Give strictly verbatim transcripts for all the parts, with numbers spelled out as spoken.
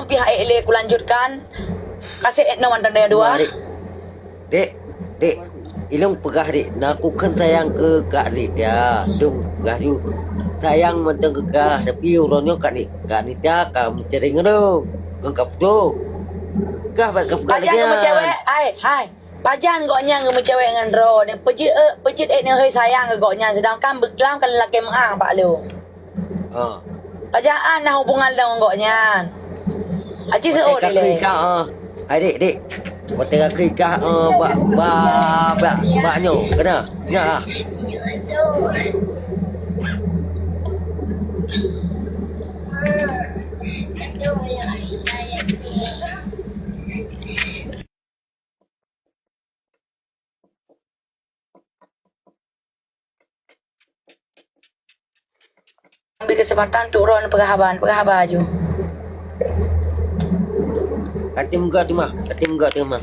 Pihak ék lé kulanjutkan. Kasih ék nyoe mantong dua. Dek, dek, dek, ilong peugah dek, na kukheun sayang keu Kak Nitya, dong peugah ju. Sayang mantong keu kah, tapi uroe nyoe Kak Ni-, Kak Nitya ka meucéréh ngon dong, ngon Kak Putu. Kah bak ka peugah lagèe nyan. Pajan ngon meucewek, hai, hai. Pajan gobnyan ngon meucewek ngon droeneuh, peujeuet, peujeuet ék neuh sayang keu gobnyan, seudangkan beuklam ka lakèe meu'ah bak lôn. Ha. Pajan na hubungan lôn ngon gobnyan. Aci seuôt ilèe. Hai, dek, dek. Watèe ka keu kah, eh, bak, bak, bak, bak nyoe, keunoe. Nyoe, ah. Ambil kesempatan untuk ron peugah haba, peugah haba aju. Katim gak tu mah, katim gak tu mah.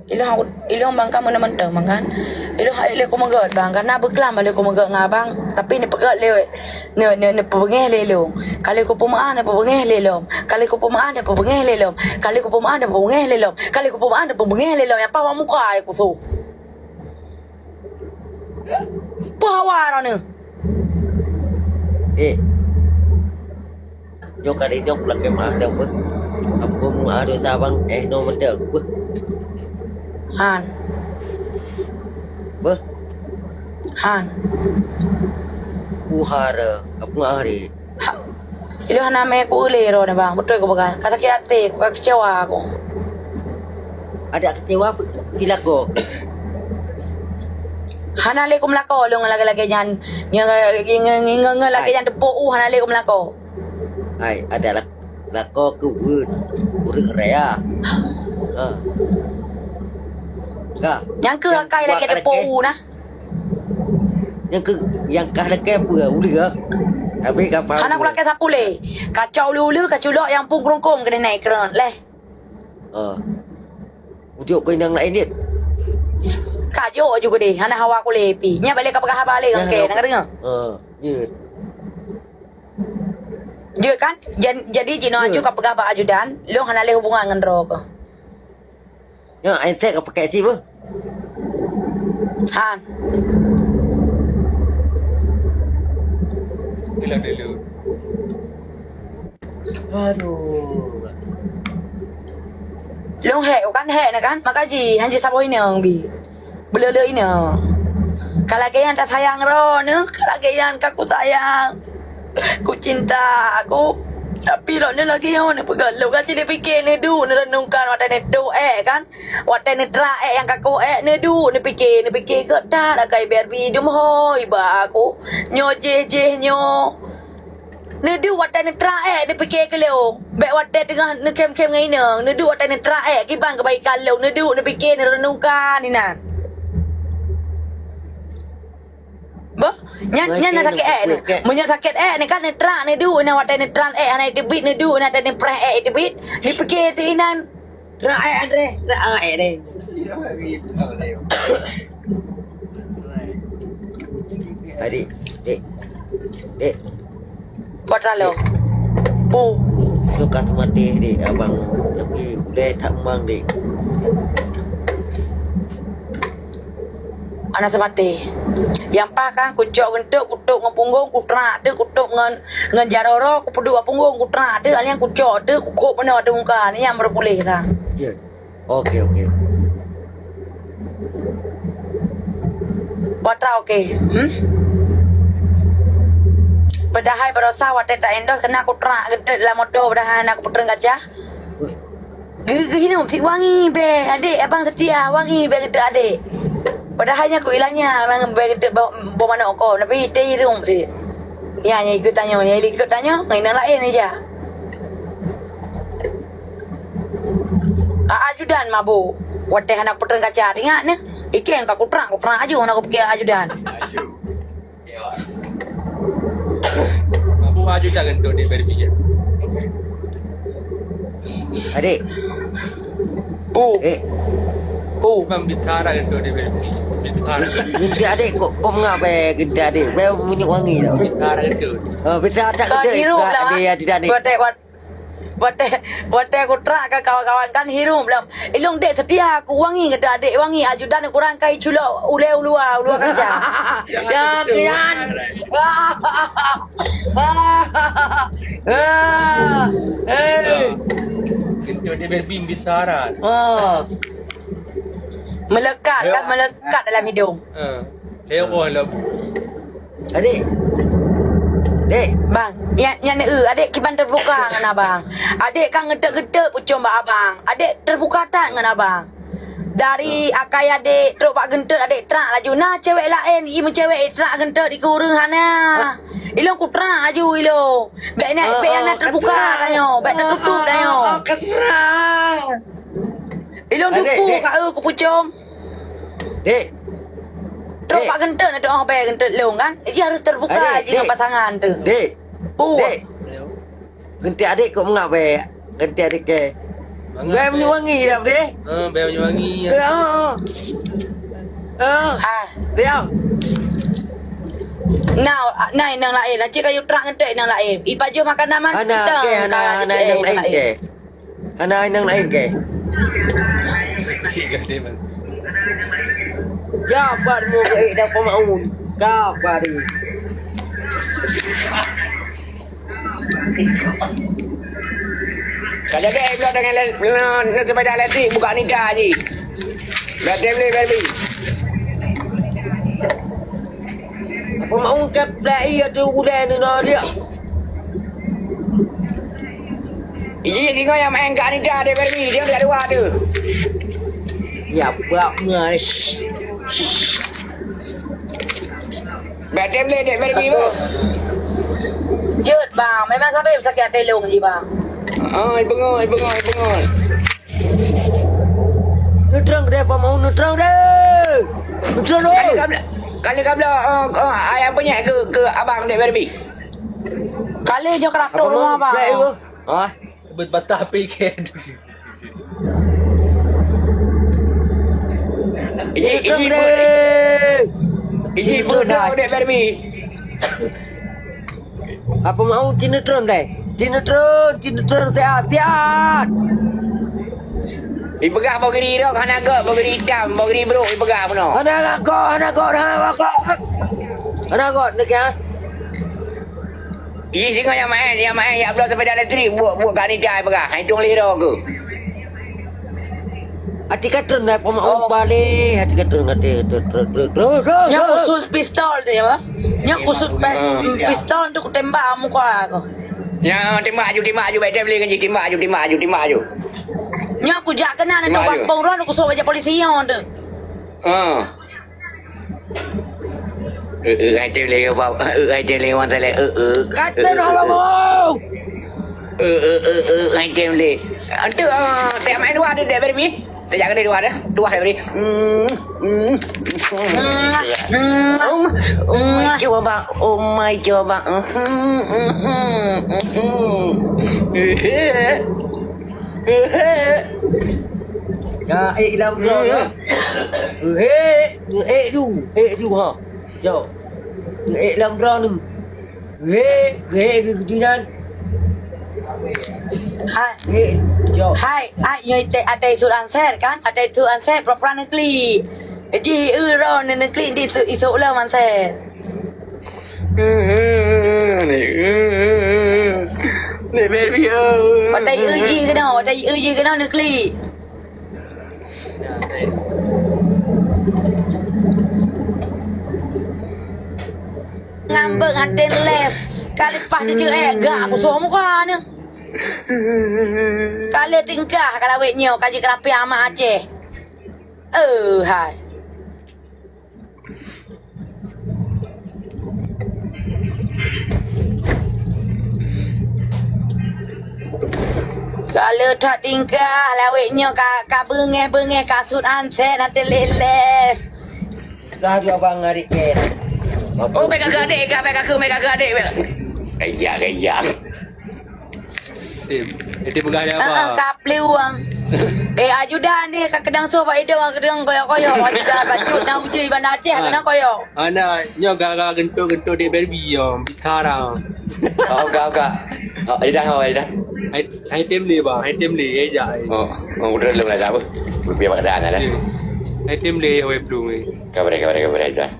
Ilong, ilong bang kamu nemen teu makan. Ilong hai lé ku meugot bang, karena beuklam lé ku meugot ngon abang, tapi ni peugah lé, ni, ni, ni peubengeh lé long. Kali ku peumaah ni peubengeh lé long. Kali ku peumaah ni peubengeh lé long. Kali ku peumaah ni peubengeh lé long. Kali ku peumaah ni peubengeh lé long. Apa awak muka ai ku su. Peue hawa droeneuh? Eh. Nyoe kali nyoe pulak keu maaf dong beuh. Ampôn maaf dosa bang, eh no mantong beuh. Han. Beuh. Han. Uhara, apa hari? Ha, ilong hana mé ku lé droeneuh bang, beutôi ku peugah. Ka sakét até ku, ka keucewa ku. Adak keucewa pe-, dilakoe. Hana lé ku meulakoe lôn lagèe-lagèe nyan. Ngon, ngon, ngon, ngon lagèe nyan teupok u hana lé ku meulakoe. Hai, adak lak-, lakoe keu weuet ureueng raya. Ha. Ka. Nyang keu akai lagèe teupok u nah. Nyang keu, nyang kah lakèe peue ulèe? Habéh ka paham. Hana kulakèe sapeue lé. Kacok ulèe-ulèe, kaculok nyang phôn keurungkông keuneuk naik keureueng leh. Ah. Ujok keu inong laén jeuet. Kajok ju keudeh, hana hawa kulé pi. Nyan balek ka peugah haba lé ngon kèe, na ka deungö? Ah, jeuet. Jeuet kan? Jan-, jadi jinoe aju ka peugah bak ajudan, lôn hana lé hubungan ngon droe keuh. Nyoe, handset ka pakai cit beuh. Han. Dulu, dulu. Aduh. Lôn hék, kan hék na kan? Maka ji, han jisaboh inong bi. Beuleuleuk inong. Ka lagèe nyan tasayang droeneuh, ka lagèe nyan ka kusayang. Kucinta aku. Tapi lôn nyoe lagèe nyoe neupeugah lôn ka cit neupiké neuduek neurenungkan watèe neuduek ék kan. Watèe neutrak ék nyang ka kôh ék, neuduek neupike, neupike gèt that akai Barbie dum hôi bak aku. Nyoe jéh-jéh nyoe. Neuduek watèe neutrak ék, neupike keu lôn. Bèk watèe teungoh neukhém-khém ngon inong, neuduek watèe neutrak ék, kiban keubaikan lôn, neuduek neupike, neureunungkan inan. Boh, nyan, nyan na sakét ék nyoe. Meunyoe sakét ék nyoe kan neutrak neuduek nyan watèe neutrak ék hana jiteubiet neuduek nyan watèe neupreh ék jiteubiet. Neupike teuh inan. Trak ék Andre, trak ék Andre. Adik, dek, dek. Buat lalu. Pu. Tu ka seumatéh dek abang. Tapi ulèe that memang dek. Hana seumatéh. Nyang paih kan kucok geuntok, kutôp ngon punggong, kutrak teuh, kutôp ngon, ngon jaroro, kupeuduek bak punggong, kutrak teuh, alèh nyan kucok teuh, kukhôb meunoe teuh muka, nyan baru puléh sa. Ya. Oke, oke. Patra oke. Hmm? Padahai barosa watèe ta endorse keunan kutrak geuntok lam moto, padahai hana kupeutreun kaca. Geu-, geuhinom sit wangi bèe, adek abang setia, wangi bèe geuntok adek. Padahai nyan ku ilanya abang bèe geuntok bo-, boh manok ko, tapi teuhinom sit. Ya, nyan ikot tanyoe, nyan ikot tanyoe, ngon inong laén ija. A-, ajudan mabuk. Watèe hana kupeutreun kaca, ingat nyoe. Ikeng ka kutrak, kutrak aju hana kupike ajudan. Abu aju jangan tu dek Barbie je. Adik. Pu. Eh. Pu. Memang bicara tu dek Barbie. Geuntèe adék kok, kok meungapai geuntèe adék? Bèk meunyoe wangi tau. Bintara geuntèe. Oh, bisa tak geuntèe? Hirup lah. Adék ya tidak ni. Watèe, wat-, watèe, watèe kutrak keu kawan-kawan kan hirup lah. Ilôn dek seutia ku wangi geuntèe adék wangi ajudan kurang kai culok ulèe ulua, ulua kaca. Ya, kian. Ah, eh. Geuntèe adék Barbie bisaran. Ah. Melekat kan, melekat dalam hidung. Ha. Lewat lah. Adék. Dek. Bang, nyan, nyan, eh, adék kiban terbuka ngon abang. Adék kan geuntèe-geuntèe pucom bak abang. Adék terbuka that ngon abang. Dari akai adék trok bak geuntèe adék trak laju. Na cewek laén, i meucewek i trak geuntèe di kureueng hana. Ilôn kutrak laju ilôn. Bèk na, bèk na terbuka tanyoe, bèk tertutup tanyoe. Ilôn duku ka eu kupucom. Dek. Trok bak geuntèe na teuh bèe geuntèe lôn kan. Jadi harus terbuka jih ngon pasangan tu. Dek. Puh. Dek. Geuntèe adék kok meungap bèe. Geuntèe adék ke. Bèe wangi dah deh. Ha, bèe wangi. Ya. Ah. Dia. Nah, nah inong laén. Aci kayu trak geuntèe inong laén. Ipajoh makanan man. Ana ke, ana inong laén ke. Hana inong laén ke? Jabat mu ke dak pemaun. Jabat ni. Kada deh blok dengan le-, no, no sepeda elektrik buka nikah ji. Dah boleh baby. Apa mau ke play tu udah ni no dia. Iji singoh nyang maén keu Anita dek Barbie, dia dak dua tu. Ya, bak ngai. Bak tablet dek Barbie, bang. Jeuet, bang. Memang sabe sakét até lôn ji, bang. Ah, ipeungon, ipeungon, ipeungon. Neutrang deh, Pak Maun, neutrang deh. Neutrang deh. Kali kabla, kali kabla, oh, oh, ayam penyet ke, ke abang dek Barbie. Kali je keratok rumah, bang. Apa mau play tu? Hah? Bebatah P K. Iji, iji pun, iji pun dah dek Barbie. Apa mau sinetron deh? Sinetron, sinetron sehat, sehat. Ipeugah bogeri rok hana gok, bogeri itam, bogeri brok ipeugah bunoe. Hana gok, hana gok, hana gok. Hana gok, nak ya? Ih, singoh nyang maén, nyang maén, jak bloe sepeda elektrik, buet, buet keu Anita peugah. Hai tueng liro ke? Hati katron dah pemaung balik, hati katron, hati katron. Nyoe khusus pistol tu ya, bah? Nyoe khusus pis-, pistol tu kutembak muka aku. Ya, tembak aju, tembak aju, baik dia boleh ngaji, tembak aju, tembak aju, tembak aju. Nyoe aku jak kena, nak bak pong ron aku suruh bajak polisi nyoe tu. Ha. Eh, eh, hai tem lé, bab, eh, hai tem lé, wan saleh, eh, eh. Kata nak ngomong. Eh, eh, eh, eh, hai tem lé. Antu, ah, tak main dua ada dek Barbie. Tak jaga dua ada. Dua ada Barbie. Hmm, hmm. Hmm, hmm. Oh my, oh my, coba. Hmm, hmm, hmm, hmm, hmm. Eh, eh. Eh, eh. Ya, eh, lam tu, ya. Eh, eh, eh, tu, eh, tu, ha. Yo. Eh, lam droe ni. Hei, hei, keudinan. Hai. Hei, yo. Hai, hai, nyoe te-, atai sut answer kan? Atai sut answer, pura-pura neuklik. Ji, eu, ro, ne-, neuklik, di su-, isuk lom answer. Ni, ni, baby, oh. Atai eu ji keunoe, atai eu ji keunoe neuklik. Ngambek hanten leh. Ka leupah cucu eh, gak aku suruh muka ni. Ka le tingkah ka lawet nyoe, ka jikerapi amak Aceh. Eh, hai. Ka le that tingkah lawet nyoe ka, ka beungéh-beungéh kasut ansek na teuléleh. Ka dua bang adik ke. Oh, baik kakak adik, ka baik kakak, baik kakak adik, baik. Kaya, kaya. Tim, eh, tim peugah dia apa? Ah, ah, ka pliwang. Eh, ajudan ni ka keudang soe bak idong, ka keudang koyok-koyok. Ajudan bacut na uji Banda Aceh, keunan koyok. Ana, nyoe gara-gara geuntôt-geuntôt dek Barbie nyoe, bicara. Oh, ka, ka. Oh, idah, oh, idah. Hai, hai tem le, bang. Hai tem le, eh, jak, eh. Oh, oh, udah lu lah, apa? Rupiah bak dah, dah. Hai tem le, ya, wei, belum, eh. Kabar, kabar, kabar, idah.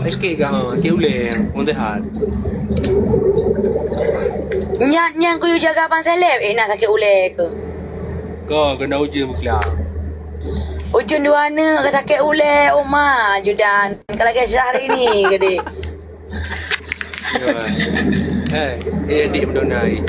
Sakét gak, ha, sakét ulèe, orang sehat. Nyan, nyan kuyue jaga Abang Seleb, eh, na sakét ulèe keu? Ka, keunan ujeuen beuklam. Ujeuen dua aneuk ka sakét ulèe, oma, ajudan. Ka lagèe Syahrini keudéh. Ya. Eh, eh, adik Madonna, eh.